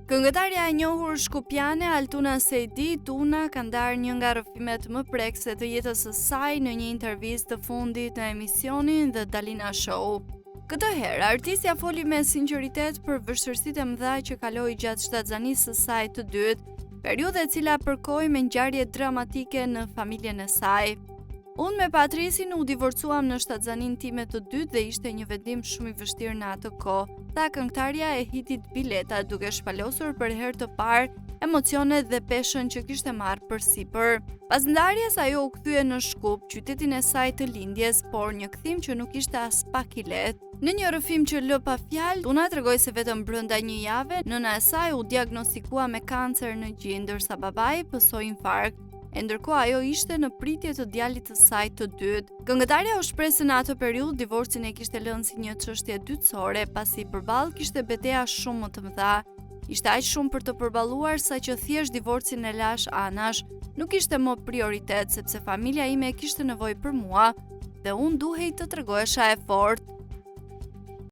Këngëtarja e njohur shkupjane Altuna Sejdi, Tuna ka ndarë një nga rrëfimet më prekëse të jetës së saj në një intervistë të fundit në emisionin The Dalina Show. Këtë herë, artistja foli me sinqeritet për vështirësitë e mëdha që kaloi gjatë shtatzanisë së saj të dytë, periudhë e cila përkoi me ngjarje dramatike në familjen e saj. Unë me Patrisin u divorcuam në shtatzaninë time të dytë dhe ishte një vendim shumë i vështirë në atë kohë, tha këngëtarja e hitit Bileta duke shpalosur për herë të parë emocionet dhe peshën që kishte marrë përsipër. Pas ndarjes ajo u kthye në Shkup, qytetin e saj të lindjes, por një kthim që nuk ishte aspak i lehtë. Në një rrëfim që lë pa fjalë, Tuna tregoi se vetëm brenda një jave, nëna e saj u diagnostikua me kancer në gji, ndërsa babai pësoi infarkt. e ndërkohë ajo ishte në pritje të djalit të saj të dytë. Këngëtarja u shpreh se në atë periudhë divorcin e kishte lënë si një çështje dytësore, pasi përballë kishte beteja shumë më të mëdha. Ishte aq shumë për të përballuar sa që thjesht divorcin e lashë anash. Nuk ishte më prioritet sepse familja ime kishte nevojë për mua dhe unë duhej të tregohesha e fortë.